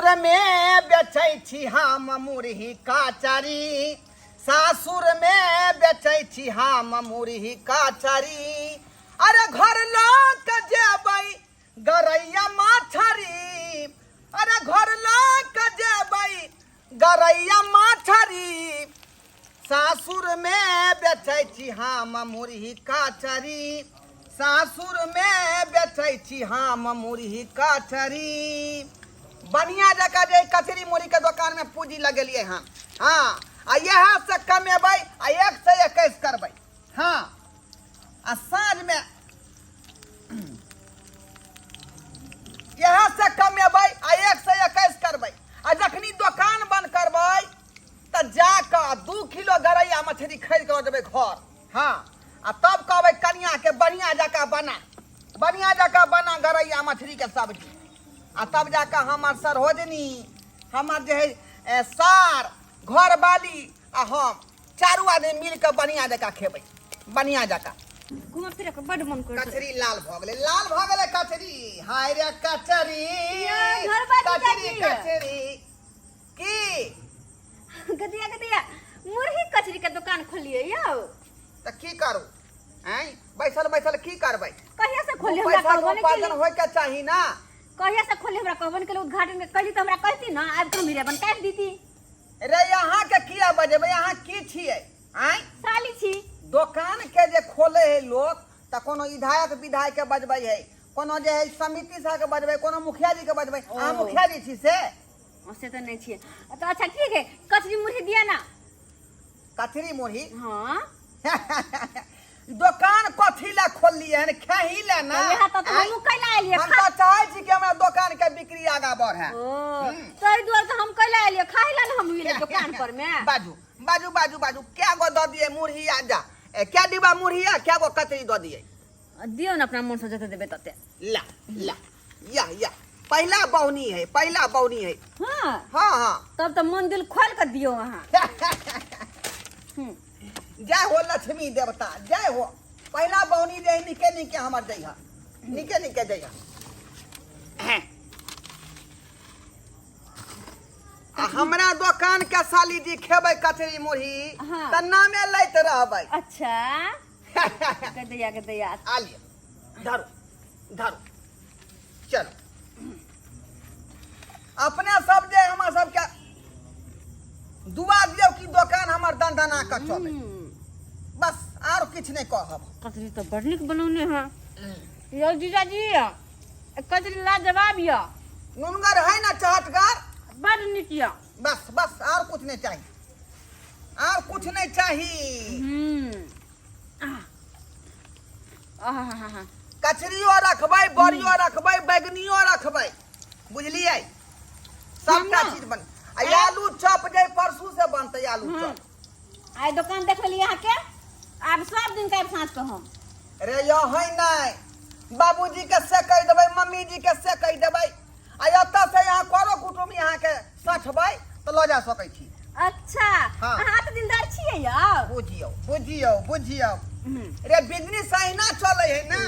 सासुरमे बेचै छी हम मुरही कचरी, सासुरमे बेचै छी हम मुरही कचरी। अरे घर लऽ कऽ जेबै गरैया मछरी, अरे घर लऽ कऽ जेबै गरैया मछरी। सासुरमे बेचै छी हम मुरही कचरी, सासुरमे बेचै छी हम मुरही कचरी। बढ़िया जकाँ जे कचरी मुरहीके दोकानमे पूँजी लगेलियै हँ। हँ, आ इएह से कमेबै आ 1 से 21 करबै। हँ, आ साँझमे इएह से कमेबै आ 1 से 21 करबै। आ जखनी दोकान बंद करबै तऽ जाकऽ 2 किलो गरैया मछली खरीद कऽ देबै घर। हँ, आ तब कहबै कनियाके, बढ़िआँ जकाँ बना, बढ़िआँ जकाँ बना गरैया मछलीके सब्जी। आ तब जाकऽ हमर सरहोजनी, हमर जे है सार, घरवाली आ हम चारू आदमी मिल कऽ बढ़िआँ जकाँ खेबै, बढ़िआँ जकाँ। घूमऽ फिरऽ के बड मन करत। कचरी लाल भऽ गेलै, लाल भऽ गेलै कचरी। हाय रे कचरी। ये, घर बाजी कचरी। चाची। कचरी की? गदिया गदिया, मुरही कचरी के दुकान खोलिए यौ। तऽ की करू? आँय, बैसल बैसल की करबै? कहिया से खोलिए हमरा पैसा के कहबो नहीं उपार्जन केली। होय के चाही ना। कहिया से खोलिए, हमरा कहबो नहीं केली। उद्घाटन के कहली तऽ हमरा कहती ना, आबि कऽ हम रिबन काटि दीती। रे, अहाँ के किया बजेबै? अहाँ की छियै? आँय? साली छी। दोकान के जे खोले है लोक तऽ कोनो विधायक विधायक के बजबै है, कोनो जे है समिति साहब के बजबै, कोनो मुखिया जी के बजबै। अहाँ ओ। मुखिया जी छी से? ओ, से तऽ नहि छियै। तऽ अच्छा ठीक है, कचरी मुरही दिया ना। कचरी मुरही? हाँ। दोकान कथी लए खोललियै हन? खेही लए ना? तऽ इएह तऽ आँय? हमहूँ कैला एलियै। हम तऽ चाहै छी कि हमरा दोकान के बिक्री आगा बढ़े। ओ, ताहि दुआरे तऽ हम कैला एलियै, खाय लए ने हम एलियै दोकान पर मे। बाजू बाजू बाजू बाजू, क्या गो दऽ दियै मुरही? आ जा, ए, क्या डिब्बा मुरही आ क्या गो कचरी दऽ दियै? दियौ ने, अपना मोन से जते देबै तते। ला ला, या या, पहिला बौनी है, पहिला बौनी है। हाँ। हाँ हाँ। तब तऽ मन दिल खोल कऽ दियौ अहाँ। जय हो लक्ष्मी देवता, जय हो। पहिला बौनी जे है, निके निके हमर जइहा, निके निके जइहा। आ हमरा दोकान के साली जी खेबै कचरी मुरही तऽ नामे लैत रहबै। अच्छा, गदैया गदैया। आ लिअ, धरू धरू, चलो। अपने सब जे हमरा सबके दुआ दियौ कि दोकान हमर दनदना कऽ चलै। बस, आर किछु नहि कहब। कचरी तऽ बड़ नीक बनौने हैं यौ जीजाजी, कचरी लाजवाब यऽ। नुनगर है ना, चहटगर? बड़ नीक यऽ। बस बस, आर कुछ नहीं चाहिए, आर कुछ नहीं चाहिए। आहा। कचरियो रखबै, बड़ियो रखबै, बैगनियो रखबै, बुझलियै? सबटा हम ना- चीज बन आ आलू चप जे परसू से बनतै आलू चप। आइ दोकान देखलियै अहाँके, आब सब दिन के साँझ के हम। रे यो है नहीं, बाबूजी के से कहि देबै, मम्मी जी के से कहि देबै, आ एतऽ से यहाँ करो कुटुम यहाँ के सठबै तऽ लऽ जा सकै छी। अच्छा। हाँ। अहाँ तऽ दिलदार छियै यौ। बुझियौ बुझियौ बुझियौ। रे, बिजनेस अहिना चलै है ना।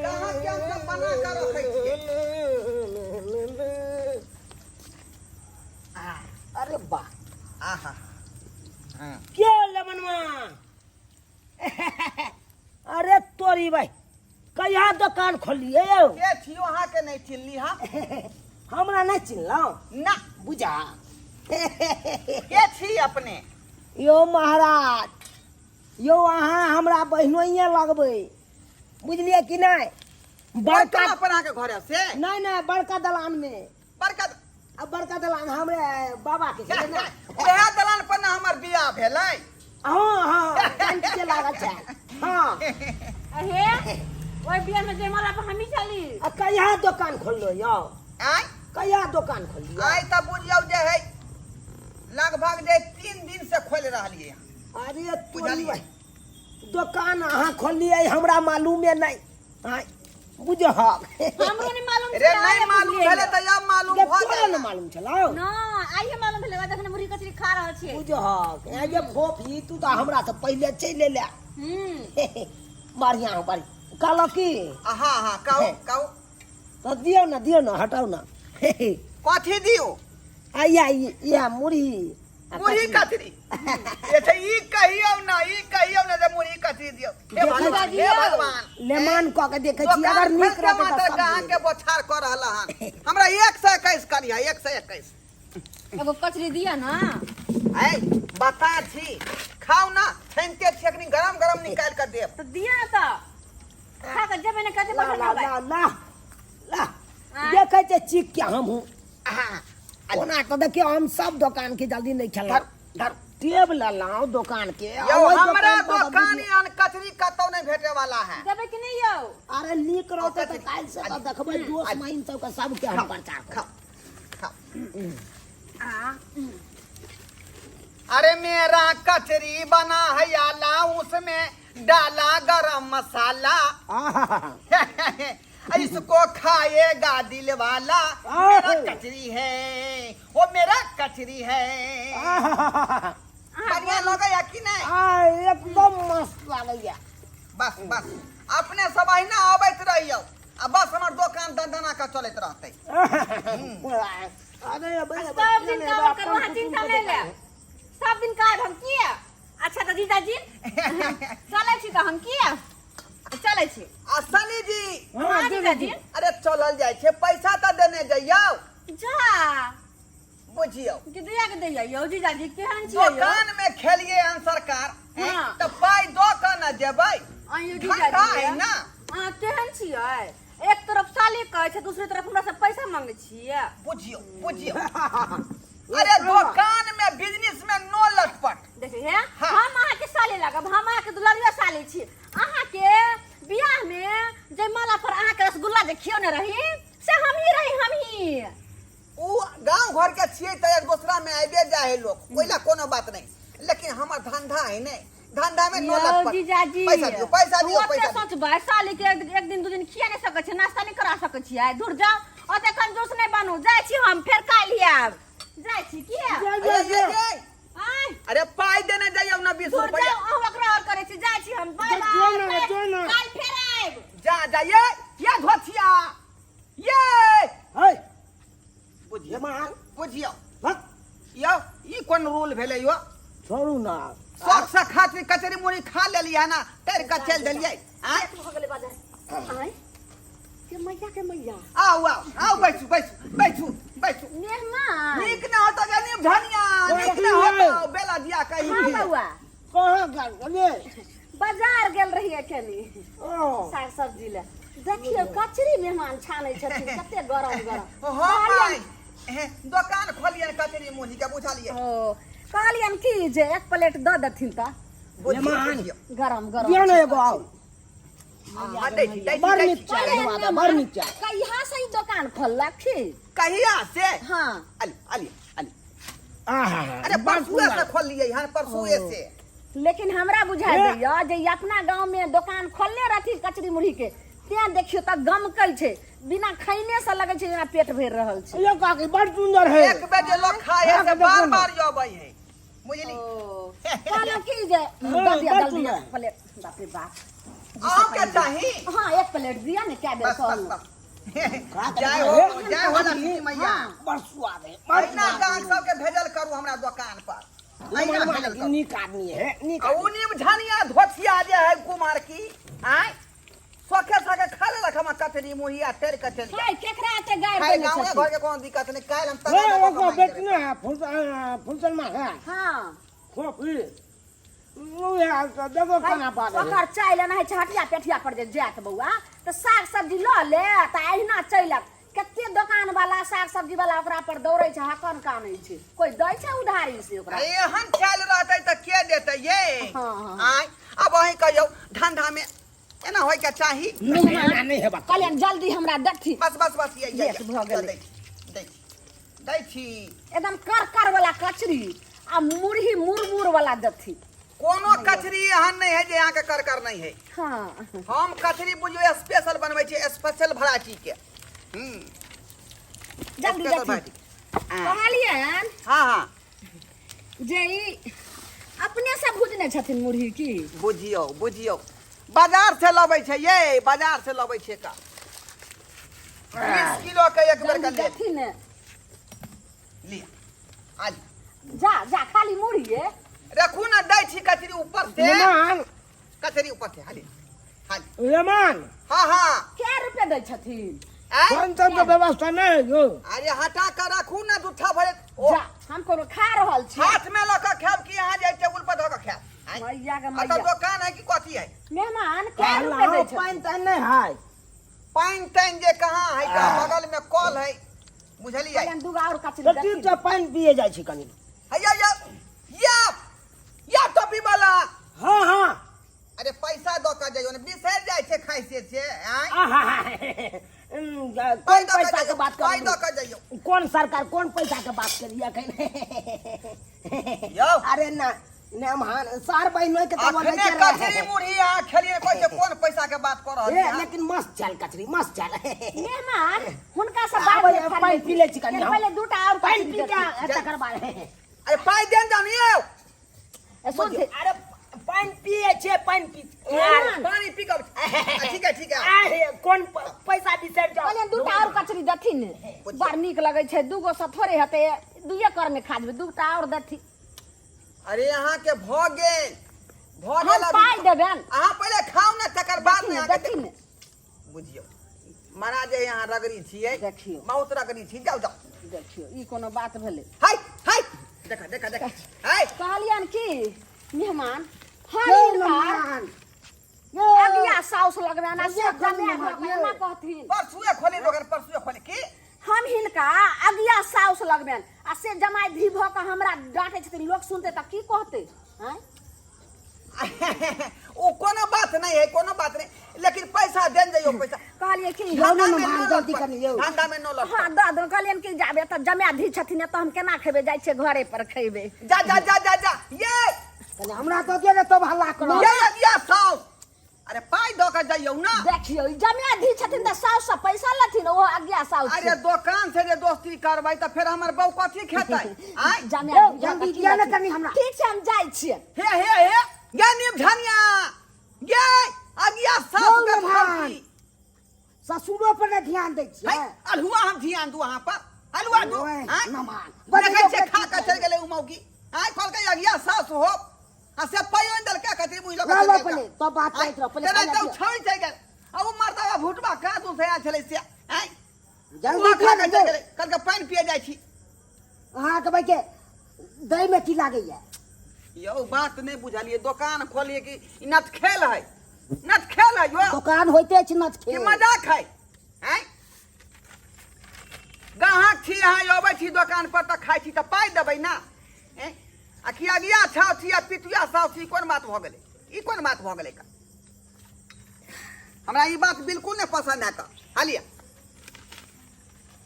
कहाँ के हम सब बना कऽ रखै छियै। अरे वाह! आहा, हाँ। के लमनवा? अरे तोरी भाई, कहिया दोकान खोललिए यौ? के छियो? अहाँ के नहीं चिन्हली हम। हमरा नहीं चिन्हलहुँ? ना। बुझा। के छी अपने? यौ महाराज, यौ अहाँ हमरा बहिनोइए लगबै, बुझलियै कि नहि? बड़का पर अहाँ के घर से? नहीं नहीं, बड़का दलान में। बड़का? अब बड़का दलान हमरे बाबा के छलै ने। वएह दलान पर ना हमर बियाह भेलै। हाँ हाँ, टेंट के लागल छै, हाँ। अहे, ओहि बियाह में जयमाला पर हमही चली। आ कहिया दोकान खोललो यौ? आँय? कहिया दोकान खोललियै? आइ तऽ बुझियौ जे है लगभग जे 3 दिन से खोलि रहलियै हँ। अरे तोरी बुझलियै। भाई, दोकान अहाँ खोललियै हमरा मालूमे नहि। आँय, बुझहक। हमरो नहीं मालूम रे छलै, नहीं आइए मालूम बुझलियै। भेलै तऽ आब मालूम गे, भऽ तोरा गेल। ने मालूम छलौ? ना, आइए मालूम भेलै, जखन मुरही कचरी खा रहल छियै। बुझहक, ए जे फोफी, तू तऽ हमरा से पहिले चलि एले। बढ़िया हो, बढ़िया। कहलक की? हाँ हाँ, कहू कहू। तऽ दियौ ने, दियौ ने, हटाउ ने। कथी दियो? आइया इएह मुरही आ मुरही कचरी। कचरी। अच्छा ई कहियौ ना, ई कहियौ ना जे मुरही कचरी दियौ। हे देखै भगवान, छी। हे भगवान। लेमान कऽ के देखै छी दोकान अगर नीक खोलि के रहतै तऽ मात्र सब ग्राहक देबै। के बोछार कऽ रहल हन। हमरा 121 करिहा, 121। एगो कचरी दिअ ना। ऐ बता छी, खाउ ना, छानिते छी अखनी गरम गरम निकालि कऽ देब। तऽ दिअ ने तऽ खा कऽ जेबै ने कते ला पैसा ला लेबै। ला ला ला आँय? देखै छै चीख के हमहूँ हाँ, ओना तऽ देखियौ हम सब दोकान के जल्दी नहि खेलहुँ। धरू धरू। टेब लेलहुँ दोकान के आ यौ ओहि हमरा दोकान पर तऽ दोकान बुझियौ- एहन कचरी कतौ नहि भेटे वाला है। देबै कि नहि यौ? अरे नीक रहतै तऽ कचरी। काल्हि से तऽ देखबै दोस्त महिन सबके सबके हम प्रचार करब। खाओ खाओ। अरे मेरा कचरी बना है आला, उसमें डाला गरम मसाला, आहा। इसको खाएगा दिल वाला। मेरा कचरी है, वो मेरा कचरी है। आहा। बढ़िया लगे या कि नहीं? आ, एकदम मस्त लागैया। बस बस, अपने सब अहिना अबैत रहियौ आ बस हमर दोकान दंदना के चलैत रहतै। अरे अबे सब दिन काम करू अहाँ चिंता नहि लेब, सब दिन काज हम किया। अच्छा तऽ जीजाजी चलै छी तऽ हम किया चलै छी। आ सनी जी। हाँ जीजाजी। अरे चलल जाइ छै, पैसा तऽ देने जइयौ। जा बुझियौ कि दिया के दैया यौ जीजाजी, केहन छियै यौ? दोकान में खेलिए हन सरकार हैं? हाँ। तऽ पाइ दऽ कऽ ने जेबै। आँ यौ ठंडा जीजाजी है ना। अहाँ केहन छियै? एक तरफ साली कहै छै, दूसरी तरफ हमरा से पैसा मांगै छियै। बुझियौ बुझियौ, अरे दोकान में बिजनेस में नो लटपट। देखिए हे। हाँ। हम अहाँके साली लागब, हम अहाँके दुलरिया साली छी। अहाँके बियाह में जयमाला पर अहाँके रसगुल्ला जे खियौने रही से हमही रही, हमही। उ गांव घर के छियै तऽ एक दोसरा में आबे जाए है लोग, ओहि ला कोनो बात नहीं, लेकिन हमर धंधा है नहीं, धंधा में नो यौ लटपट। जीजाजी। पैसा दियौ, पैसा दियौ, ओते पैसा दियौ। सोचबै साली के एक दिन दू दिन खिया नहि सकै छियै, नाश्ता नहि करा सकै छियै। दूर जाउ, ओते कंजूस नहि बनू। जाइ छी हम, फेर काल्हि आयब। जाइ छी किया। अरे, ये, ये, आँय? अरे पाइ देने जाइयौ ना 20 दूर रुपया। जाउ, अहूँ ओकरा और करै छी। जाइ छी हम, बाय जो ना, बाय। जो ना। काल्हि फेर आयब। जा जा, ये ये धोथिया ये। है। बुझियौ लेमान। बुझियौ। भक। यौ ई कोन रूल भेलै यौ? छोड़ू ना। शौक से खातिर कचरी मुड़ी खा लेलियै ना, तर के चलि देलियै। आँय? भऽ गेलै बाजार। आँय के मैया के मैया। आउ आउ आउ, बैसू बैसू बैसू बैसू। मेहमान नीक ना होतो गनी धनिया, नीक ना होतो बेला दिया कहीं। हाँ बउआ। कहाँ गेल गेलियै? बाजार गेल रहियै कनी ओ साग सब्जी ले। देखियौ कचरी मेहमान छानै छथिन कते गरम गरम। हाँ भाई, हे, दोकान खोलिए कचरी मुड़ी के, बुझलियै? ओ कहलियन की जे एक प्लेट दऽ देथिन तऽ। बुझियौ मेहमान। बुझियौ। गरम गरम दियौ ने छै एगो आउ। हाँ, दै छी, दै छी, बड़ दै नीक छी। चाय कहलियन बनवा दे, बड़ नीक चाय। कहिया से ई दोकान खोललक छी? कहिया से? हाँ। अली अली अली। आहा। अरे बड़ परसुए से सुन्दर। खोललियै हन, परसुए से। लेकिन हमरा बुझा हे। दैया जे ई अपना गांव में दोकान खोलने रहथिन कचरी मुरही के, तें देखियौ तऽ गमकै छै, बिना खैने से लगै छै जेना पेट भरि रहल छै। यो काकी बड़ सुन्दर है। एक बेर जे लोग खाए है खा से के देखो बार ना। बार अबै है, बुझली? ओ कहलहुँ की जे हाँ, दऽ दिअ बड़ जल्दी सुन्दर। एक प्लेट। बाप रे बाप। अहूँके चाही? हाँ, एक प्लेट दिअ ने, कए बेर बस बस कहलहुँ। बस। खा के जय देखो, हो हे। जय हो लक्ष्मी मैया। हाँ। बड़ स्वाद है, बड़ अहिना स्वाद। गाहक सबके भेजल करू हमरा दोकान पर, अहिना भेजल करू। नीक आदमी है, नीक आ उ आदमी। नीम झनिया धोथिया जे है कुमार की आय सोखे साके खा लेलक हमर कचरी मुही आ तर के चलि गेल। हाय, केकरा एते गारि खाय देने गाँवे छथिन? घर के कोनो दिक्कत नहि, काल्हि हम हे, तगादा कऽ कऽ ओकरा मांगि देबै। बेचने है फुलसन में है। हाँ। खोपी उहे तऽ देखो केना बाजै है। ओकर चाय लेना है छै हटिया पेठिया पर जे जायत बौआ तऽ साग सब्जी लऽ ले तऽ अहिना चलि आयत। कते दोकान वाला साग सब्जी वाला ओकरा पर दौड़ै छै, हकन कानै छै, कोइ दै छै उधारी से ओकरा? एहन चालि रहतै तऽ के देतै ये? हाँ, हाँ। आँय, आब अहीं कहियौ, धंधा में एना होय के चाही? नहि, एना नहि हेबाक चाही। कहलियनि जल्दी हमरा देखी। बस बस बस, ये ये लेट भऽ गेलै। दै छी दै छी दै छी। एकदम कर कर वाला कचरी आ मुरही मुरमुर वाला देथी। कोनो कचरी एहन नहि है जे अहाँके कर कर नहि है। हाँ। हम कचरी बुझियौ स्पेशल बनबै छी, स्पेशल वेराइटी के। जल्दी स्पेशल देथी। वेराइटी। कहलियनि हाँ हाँ। जे ई अपने से भुजने छथिन मुरही की? बुझियौ बुझियौ, बाजार से लबै छै ये, बाजार से लबै छै का 20 किलो के एक बेर के जल्दी लेल। देथी ने। लिअ आ लिअ। जा जा खाली मुड़िए रखू ना दै छी कचरी ऊपर से मेहमान कचरी ऊपर से हाली हाली मेहमान हाँ हाँ कै रुपए दै छथिन आय पान तान के व्यवस्था नहीं है यो अरे हटा कर रखू ना जूठा भरे ओ जा हम कोनो खा रहल छी हाथ में लऽ कऽ खायब कि यहाँ जाय टेबुल पर धऽ कऽ खायब आँय? मैया के अतऽ मैया दोकान है कि कथी है मेहमान कै रुपए दै छथिन पान तान नहीं है पानि तानि जे कहाँ है का बगल में कल है बुझलियै कहलियनि दूगो आओर कचरी तो देथिन ठीक छै पानि पिए जाइ छी कनि हैया या या या टोपी वाला हाँ हाँ अरे पैसा दऽ कऽ जइयो ने बिसरि जाइ छै खाइ से से आँय आहा, पाइ कोन दऽ कऽ पैसा के जइयो बात पाइ दऽ कर कऽ जइयो कोन सरकार कोन पैसा के बात करिए अखन यौ अरे ना मेहमान सार बहिनो के तो अखने कचरी मुरही अहाँ खेलियै कहै छै कोन पैसा के बात कऽ रहल ए छी अहाँ? लेकिन मस्त चल कचरी मस्त चल मेहमान हुनका से बात आबै, नहि पानि फरियाइ पी लै छी कनि छै। हम। पहिले दूटा आओर पानि कचरी पी देथिन। के तकर बाद अरे पाइ देन जाउ ने यौ ए, सुन अरे पानि पिए छे पानि पी मेहमान पानी पी कऽ ठीक है ठीक है अरे कोन पैसा बिसरि जाओ कहलियनि दूटा आओर कचरी देथिन ने बड़ नीक लगै छै दूगो से थोड़े हेतै दुइए करमे खा जेबै दूटा आओर देथिन अरे अहाँ के भऽ गेल भऽ हम गेल अभी। पाइ देबनि अहाँ पहिले खाउ ने तकर बाद देथिन ने ने अहाँके देथिन ने बुझियौ महाराज जे यहाँ रगड़ी छियै देखियौ। बहुत रगड़ी छी जाउ जाउ देखियौ ई कोनो बात भेलै हाय हाय देखा देखा देखा हाय कहलियनि कि मेहमान हम यौ हिनकर मेहमान यौ अगिया साउस लगबनि आ ये से खोली जमाए मेहमान, भऽ कऽ ये। एना कहथिन परसुए खोली दोकान परसुए खोली की हम हिनका अगिया साउस लगबनि आ से जमाय धी भऽ कऽ हमरा डाँटै छथिन लोक सुनतै तऽ की कहतै आँय ओ कोनो बात नहीं है कोनो बात नहीं लेकिन पैसा देन जाइयो पैसा कहलियै कि यौ ने धंधा में मेहमान नो जल्दी लटपट, कनी यौ। धंधा में नो लटपट। हँ दऽ दू कहलियनि कि जाबे तऽ जमाय धी छथिन एतऽ हम केना खेबै जाइ छियै घरे पर खेबै जा जा जा जा जा ये कनि हमरा दऽ दिअ ने तब हल्ला करब ये ये साउस अरे पाइ दऽ कऽ जइयौ ना देखियौ ई जमाय धी छथिन तऽ साउस से पैसा लेथिन ओ अगिया साउस अरे दोकान से जे दोस्ती करबै तऽ फेर हमर बहू कथी खेतै आँय जमाय यौ, धी भऽ कऽ जल्दी की दिअ ने लेथिन? कनि हमरा। ठीक छै हम जाइ छियै हे हे हे गे निमझनिया गे अगिया सास यौ के मेहमान। फर्जी ससुरो पर ने ध्यान दै छियै है अल्हुआ हम ध्यान दू अहाँ पर अल्हुआ दू ओए, आँय? मेहमान। देखै छियै खा कऽ चलि गेलै उ मौगी आँय कहलकै अगिया सास हो आ से पाइयो नहि देलकै कथी बुझलो ल लो पहिले तब बात करैत रह पहिले तेना खाय तऽ दिअ। छोड़ि चलि गेल आ उ मर्दाबा भुटबा कादू से आयल छलै से आँय जल्दी ओ खा दिअ कऽ ने चलि यौ। गेलै कहलकै पानि पिए जाइ छी अहाँके भाई के दै में की लागैया यौ बात नहि बुझलियै दोकान खोलियै कि ई नटखेल है नटखेल है यौ दोकान होइते छै नच कि खेल मजाक है आँय गाहक छी अहाँ अबै छी दोकान पर तऽ खाइ छी तऽ पाइ देबै ने आँय? आ कि अगिया छाव छी आ पितुआ साव छी कोन बात भऽ गेलै ई कोन बात भऽ गेलै का हमरा ई बात बिल्कुल नहि पसन्द है तऽ हालिया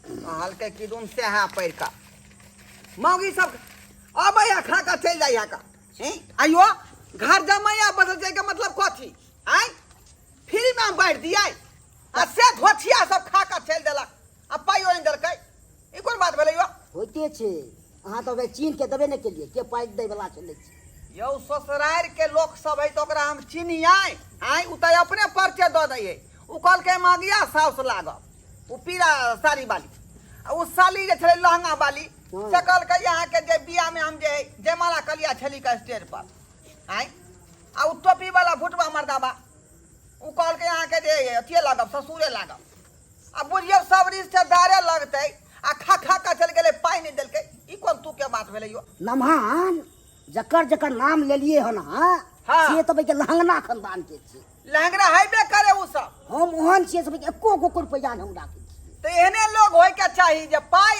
कहलकै कि दुन सएह पढ़ि कऽ मौगी सब अबै है खा कऽ चलि जाइ है का हैं? आइयो घर जमैया बदल जाइके मतलब कथी आँय फ्रीमे हम बाँटि दियै आ से धोछिया सब खा कऽ चलि देलक आ पाइयो नहि देलकै ई कोन बात भेलै यौ होइते छै अहाँ तऽ चीन के देबे नहि केलियै के पाइ दै वला छलै यौ ससुरारि के लोक सब है तऽ ओकरा हम चिन्हियै आँय ओ तऽ अपने परिचय दऽ दै है ओ कहलकै मागिया साउस लागब ओ पीरा साड़ी बाली आ ओ साली जे छलै लहंगा बाली से कहलकै अहाँके जे बियाहमे हम जे जयमाला कलिया छली के स्टेज पर आँय आ ओ टोपी वाला भुटबा मर्दाबा ओ कहलकै अहाँके जे अथिए लागब ससुरे लागब आ बुझियौ सब रिश्तेदारे लगतै आ खा खा कऽ चलि गेलै पाइ नहि देलकै ई कोन तू के बात भेलै यौ नमहान जकर जकर नाम लेलिए हन अहाँ हाँ। से तऽ भाई लहंगना खानदान के छी लहंगरा हेबे करे उ सब हम ओहन छियै से भाई एको गो रुपैआ नहि हम राखै छी तऽ एहने लोग होय के चाही जे पाइ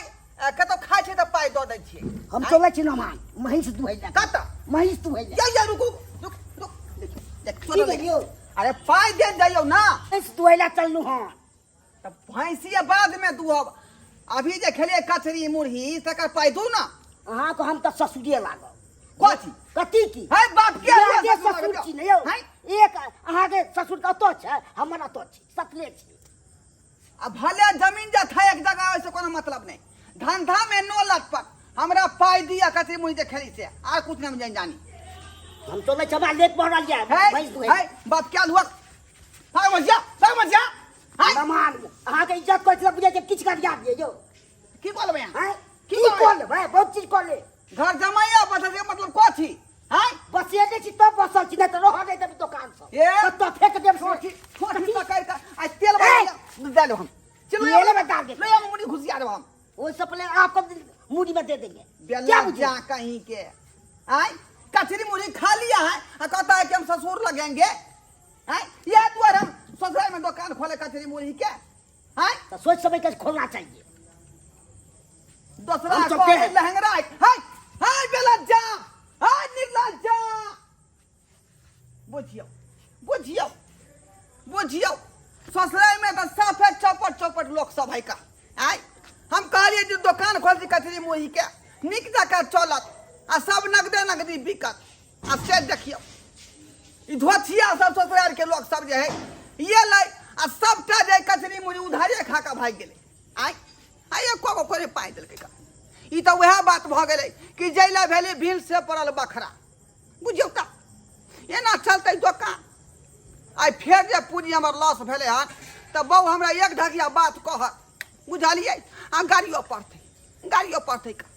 कतौ खाइ छै तऽ पाइ दऽ दै छियै हम चलै छी नमहान महींस दुहै लए कतऽ? महींस दुहै लए या या रुकू रुक रुक देख देख की छोड़ो भेल यौ? अरे पाइ दे जाइयौ ना महींस दुहै लए चललहुँ हँ तऽ भैंसिए बादमे दुहब अभी जे खेलियै कचरी मुरही तकर पाइ दू ना अहाँके हम तऽ ससुरे लागब कथी कथी की है बाप के अहाँके ससुर छी ने यौ है एक अहाँके ससुर के ओतऽ छै हमर ओतऽ छी सटले छी आ भले जमीन जथा एक जगह ओहिसँ कोनो मतलब नहि धंधा में नो लटपट हमरा पाइ दिया कचरी मुरही जे खेली से आर कुछ नहीं हम जानी जानी हम चलै छी हमरा लेट भऽ रहल यऽ है भैंस दुहै है बाप क्या हुआ भाग मत जा भाग मत जा है नमान अहाँके इज्जत करै छलै बुझै छै किछु करिया दियै यौ की बोलबै अहाँ आँय की की कहबै? कऽ लेबै, बहुत चीज कऽ ले। घर जमाइया बसल के मतलब कथी हैं? बसेने छी तब बसल छी, नहि तऽ रहऽ नहि देब दोकान सब। ए? कतऽ फेंक देब से। ठोठी ठोठी पकड़ के आ तेल ए! बना दे हम। चलो। तेल में डाल दे। ले हम मुड़ी घुसिया देब हम। ओहि से पहले आपको मुड़ी में दे देंगे। बेला क्या बुझे? जा कहीं के आय कचरी मुड़ी खा लिया है आ कहता है कि हम ससुर लगेंगे। आय यह द्वार हम ससुराल में दुकान खोले कचरी मुड़ी के। आय तो सोच समझ के खोलना चाहिए। दूसरा हम चलते हैं। लहंगरा हाय हाय बेला जा हाय निर्लज्जा। बुझियो बुझियो बुझियो, ससुराल में तो साफे चौपट चौपट लोग सब है का। आय हम कहलिए जे दुकान खोल दी कचरी मुही के निक जकाँ चलत आ सब नगदे नगदी बिकत। आ से देखियो ई धोथिया सब ससुराल के लोग सब जे है ये लै आ सबटा जे कचरी मुही उधारे खा के भागि गेलै। आय आय एको गो कोरे पाइ देलकै का। ई तऽ वएह बात भऽ गेलै कि जैला भेलै भील से पड़ल बखरा। बुझियौ तऽ एना चलतै दोकान। आइ फेर जे पूँजी हमर लॉस भेलै हन तऽ बहू हमरा एक ढकिया बात कहत, बुझलियै? आ गाड़ियो पड़तै, गाड़ियो पड़तै का।